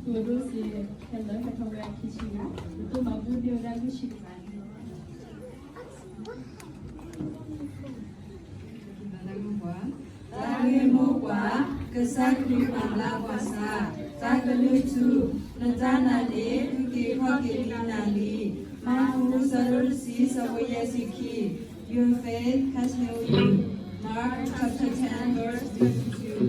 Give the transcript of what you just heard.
ဒိၣ်စ့ ဟဲလၢဟဲထီၣ်ဝဲအခံဆံဂၤ, ပတိၢ်မၤဘူၣ်န့ၢ်ဝဲဒၣ်ဂုၢ်ဆံတဂၤန့ၣ်လီၤ. တၢ်ဂ့ၢ်မိၢ်ပှၢ်, ကစၢ်ခရံာ်မၤဘျါပှၤစၢ်, တၢ်ကလုၢ်ထူ, နတၢ်နာ်န့ၣ် အုၣ်က့ၤခီၣ်က့ၤလံနၤလံ. မၢ်ကူး အဆၢဒိၣ်တဆံ အဆၢဖိယဲၢ်ဆံခံ, Your faith has healed you. Mark chapter ten, verse fifty-two.